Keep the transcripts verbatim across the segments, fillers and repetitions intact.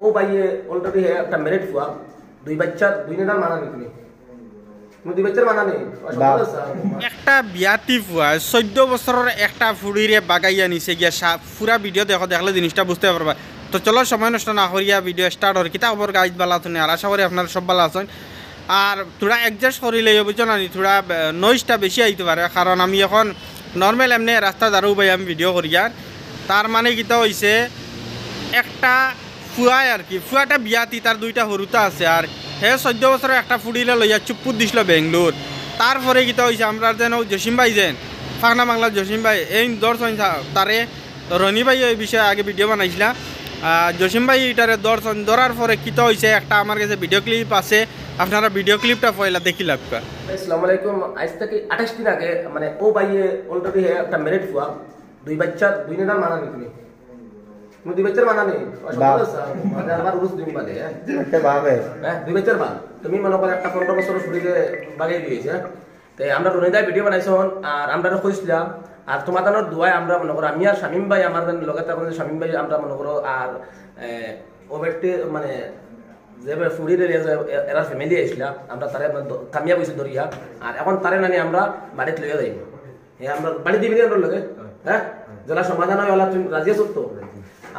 ও ভাইয়ে already হে একটা married ফুয়া, দুই বাচ্চা, দুই নেতার মানা নি তুমি। তুমি দুই বাচ্চার মানা নি। অসম্ভব বাহ। আছে। একটা বিয়াতি ফুয়া, চৈদ্দ বছরর একটা ফুড়িরে বাগাইয়া নিছে গিয়া সা-, পুরা video দেখো, দেখলে জিনিসটা বুঝতে পারবা। তো চলো, সময় নষ্ট না করিয়া video start অর। কিতা খবর guys, বালা আছইন? আর আশা করি আপনারা সব বালা আছইন। আর থুড়া adjust করিলে অইবো, বুঝছো না নি? থুড়া, আহ, noise টা বেশি আইতে পারে, কারণ আমি এখন normal এমনে রাস্তা দারু ভাই আমি video করি। আর তার মানে কিতা অইছে, একটা ফুয়ায় আর কি, ফুয়াটা বিয়াতি, তার দুইটা হুরুতা আছে। আর হে চৈদ্দ বছরর একটা ফুড়িরে লইয়া চুপ্পুত দিছিল বেঙ্গলোর। তারপরে কিতা অইছে, আমরার যেন অউ জসিম ভাই যেন, ফাকনা বাংলা জসিম ভাই, এইন ধরছইন তা-, তারে। তো রনি ভাই এই বিষয়ে আগে video বানাইছিলা। আহ, জসিম ভাই ইটারে ধরছইন, ধরার পরে কিতা অইছে, একটা আমার গেছে video clip আছে, আপনারা video clip টা পয়লা দেখিলাউক্কা। আসসালামু আলাইকুম। আইজ থাকি আঠাইশ দিন আগে, মানে, ও ভাইয়ে already হে একটা married ফুয়া, দুই বাচ্চা, দুই নেতার মানা নি তুমি। তুমি দুই বাচ্চার মানা নি। অসম্ভব বাহ। আছে। মানে, আমার রুজ দিন বাদে, হ্যাঁ। দুই বাচ্চার বাপ। হ্যাঁ, দুই বাচ্চার বাপ। তুমি মনে করো একটা পনেরো বছরর ফুড়িরে বাগাই দিয়েছে, হ্যাঁ? তে আমরা রনি দায় video বানাইছইন, আর আমরা কইছিলাম, আর তোমার তানোর দোয়ায় আমরা মনে করো, আমি আর শামীম ভাই, আমার লগে থাকইন যে শামীম ভাই, আমরা মনে করো, আর, এ, ও ব্যক্তি, মানে, যে ফুড়িরে লইয়া যে এ-, এরার family আইছিলা, আমরা তারে মানে দ-, কামিয়াব অইছি ধরিয়া, আর এখন তারে নানি আমরা বাড়িত লইয়া যাইমু। হে, আমরা বাড়িত দিবি নি আমরার লগে? হ্যাঁ? যেলা সমাধান অয়, অলা তুমি রাজি আছো তো?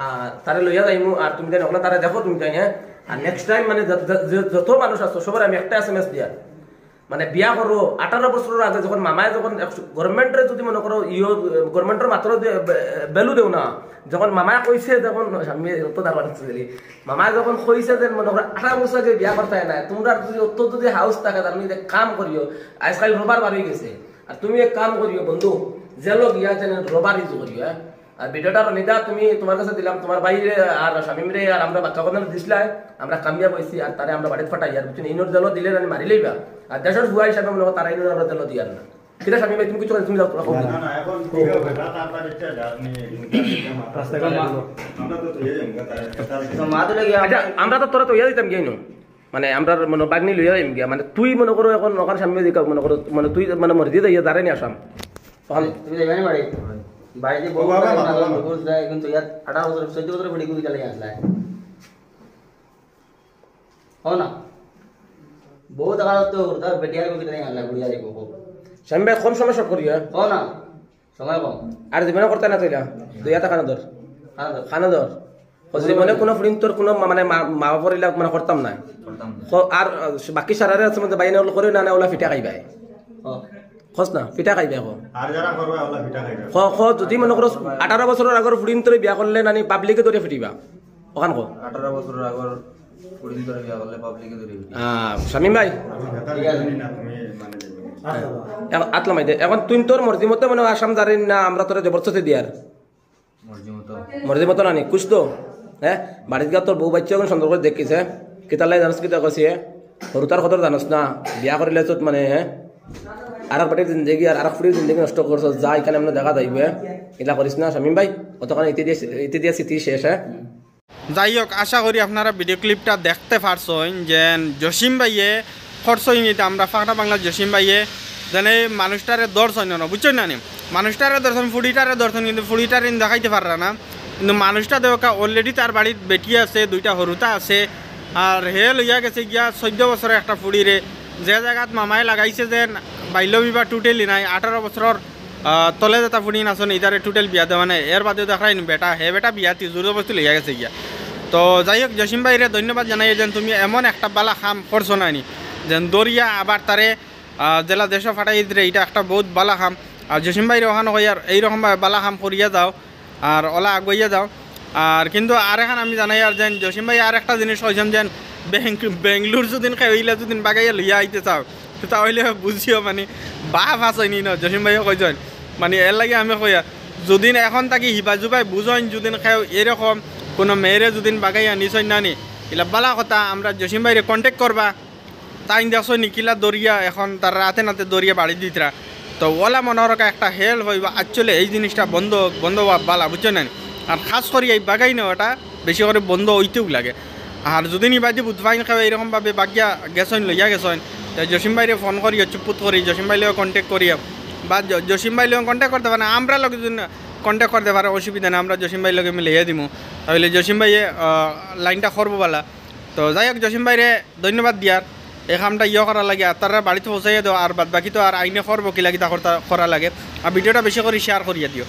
আর তারে লইয়া যাইমু, আর তুমি তাই অকলা তারে দেখো তুমি তাই, হ্যাঁ? আর next time মানে য-, য-, য-, যত মানুষ আছো, সবার আমি একটা এসএমএস দিয়া, মানে, বিয়া করো, আঠারো বছরর আগে যখন মামায় যখন এক-, government রে যদি মনে করো, ইয়ো, government র মাত্র যে বে-, value দেও না, যখন মামায় কইছে, যখন আমি অত দারোয়ান ছিলি, মামায় যখন কইছে যে মনে করো আঠারো বছর আগে বিয়া করতে হয় না, তোমরা যদি অত যদি হাউস থাকে, তার মধ্যে কাম করিও, আজকাল রোবার বার হয়ে গেছে, আর তুমি এক কাম করিও বন্ধু, জেলো গিয়া যেন রোবার ইউজ করিও, হ্যাঁ? আর video টা রনিদা, তুমি, তোমার কাছে দিলাম, তোমার ভাইরে আর শামিমরে আর আমরা বাক্কা কথা দিছলাই, আমরা কামিয়াব অইছি, আর তারে আমরা বাড়িত ফাটাই, আর বুঝছো নি, ইনোর জেলো দিলে নানি মারি লইবা, আর দেশর ফুয়া হিসাবে মনে করো তারা ইনোর আমরা জেলো দিয়ার না। কিতা শামিম ভাই, তুমি কিছু, তুমি যাও, তোরা কও। না, না, এখন কি হবে? রাস্তাঘাট মারলো। আমরা তো তৈরি হয়ে যাবো, তাই, তাই। তো মা তো লেগে আচ্ছা, আমরা তো তোরা তৈরি দিতাম গিয়ে নো। মানে, আমরা মনে বাগনি লইয়া যাইম গিয়া। মানে, তুই মনে করো এখন ওখানে সামনে দিকে মনে করো, মানে, তুই মানে মসজিদে ইয়ে দাঁড়াই নি আসাম। ওখানে তুমি যাইবা না বাড়ি? বাড়িতে ও বাবা, বাবা। কিন্তু ইয়াত আঠারো বছর, চোদ্দ বছর বেটি গুলি চালাই আসলে। হো না? বহুত আঘাত তো হতো, বেটি আর গুলি চালাই আসলে, গুলি আর গো। শামিম ভাই, কম সময় short করি, হ্যাঁ? হো না? সময় কম। আর জীবনে করতে না তুইলা? তুই এটা কানো ধর। কানো ধর। কানো ধর। ও জীবনে কোনো ফুড়িন্তর কোনো মা-, মানে মা, মা বাপর ইলা মানে করতাম না। করতাম না। ক-, আর, আহ, বাকি সারারে আছে মধ্যে বাইরে ওলা করে না, না, ওলা ফিটা খাইবায়। ও। খোঁজ না, ফিটা খাইবায় কো। আর যারা করবে, ওলা ফিটা খাইবে। ক-, ক-, যদি মনে করো আঠারো বছরর আগর ফুড়িন্তরে বিয়া করলে নানি পাবলিকে ধরে ফিটিবা। ওখান কো। আঠারো বছরর আগর ফুড়িন্তরে বিয়া করলে পাবলিকে ধরে ফিটিবা। আহ, শামিম ভাই। ঠিক আছে। এখন আতলা মাই দে। এখন তুই তোর মর্জি মতো মনে হয় আসাম জানি না, আমরা তোরে জবরদস্তি দিয়ার। মর্জি মতো। মর্জি মতো নানি, খুশ তো? হ্যাঁ? বাড়িত গিয়া তোর বউ বাচ্চা এখন সুন্দর করে দেখিস, হ্যাঁ? কিতার লাগি জানোস কিতা কইছি, হ্যাঁ? হুরুতার কদর জানোস না, বিয়া করিলে তো মানে, হ্যাঁ? আর এক বেটির জিন্দেগি আর আর এক ফুড়ির জিন্দেগি নষ্ট করছস, যা এখানে আমরা দেখা যাইবে, হ্যাঁ? ইলা করিস না, শামিম ভাই, অতখানে ইতি দিয়া, ইতি দিয়া স্মৃতি শেষ, হ্যাঁ? যাই হোক, আশা করি আপনারা video clip টা দেখতে পারছইন যে জসিম ভাইয়ে করছইন ইটা, আমরা ফাটা বাংলা জসিম ভাইয়ে যেন এই মানুষটারে ধরছইন না, বুঝছইন না নি? মানুষটারে ধরছইন, ফুড়িটারে ধরছইন, কিন্তু ফুড়িটারে দেখাইতে পাররা না। কিন্তু মানুষটা দেখো already তার বাড়িত বেটি আছে, দুইটা হুরুতা আছে, আর হে লইয়া গেছে গিয়া চোদ্দ বছরর একটা ফুড়িরে, যে জাগাত মামায় লাগাইছে যে বাল্য বিবাহ totally নাই, আঠারো বছরর আহ, তলে যেটা ফুড়িন আছইন, ইতারে total বিয়া দেওয়া নাই। এর বাদেও দেখরায় নি বেটা, হে বেটা বিয়াতি জোর জবরদস্তি লইয়া গেছে গিয়া। তো যাই হোক, জসিম ভাইরে ধন্যবাদ জানাই যেন তুমি এমন একটা বালা কাম করছো না নি, যেন ধরিয়া আবার তারে, আহ, জেলা দেশো ফাটাই দিলে, ইটা একটা বহুত বালা কাম। আর জসিম ভাইরে ওখানে কই আর এইরকম ভাবে বালা কাম করিয়া যাও, আর ওলা আগুয়াইয়া যাও। আর কিন্তু আর এখন আমি জানাই আর যেন জসিম ভাই আর একটা জিনিস কইছেন যেন বেং-, বেঙ্গলোর যদিন কেউ ইলা যদিন বাগাইয়া লইয়া আইতে চাও, তা অইলে বুঝিও মানে বাপ আছইন নি ন, জসিম ভাইও কইছইন। মানে এর লাগি আমি কইয়া, যদিন এখন থাকি হিবা জুবাই বুঝইন, যদিন কেউ এরকম কোনো মেয়েরে যদিন বাগাইয়া নিছইন না নি, ইলা বালা কথা, আমরা জসিম ভাইরে contact করবা। তাইন দেখছো নি কিলা দরিয়া এখন তার রাতে নাতে দরিয়া বাড়ি দিতরা। তো ওলা মনে হয় একটা help অইবো। Actually এই জিনিসটা বন্ধ, বন্ধ অওয়া বালা, বুঝছো না নি? আর খাস করি এই বাগাইন ওটা বেশি করে বন্ধ অইতেউ লাগে। আর যদিন ইবাদি বুধবাইন কেউ এইরকম ভাবে বাগিয়া গেছইন, লইয়া গেছইন, তে জসিম ভাইরে phone করিয়া, চুপুত করি, জসিম ভাই লগে contact করিয়া, বা জ-, জসিম ভাই লগে contact করতে পারেন। আমরা লগে যদিন কন্ট্যাক্ট করতে পারে, অসুবিধা নাই, আমরা জসিম ভাইর লগে মিলাইয়া দিমু। তাইলে জসিম ভাইয়ে, আহ, লাইনটা করবো বালা। তো যাই হোক, জসিম ভাইরে ধন্যবাদ দিয়ার, এই কামটা ইয়ে করার লাগি, আর তারা বাড়িত পৌঁছাইয়া দেও, আর বাদ বাকি তো আর আইনে করবো কি লাগি তা করতা-, করা লাগে। আর ভিডিওটা বেশি করি শেয়ার করিয়া দিও।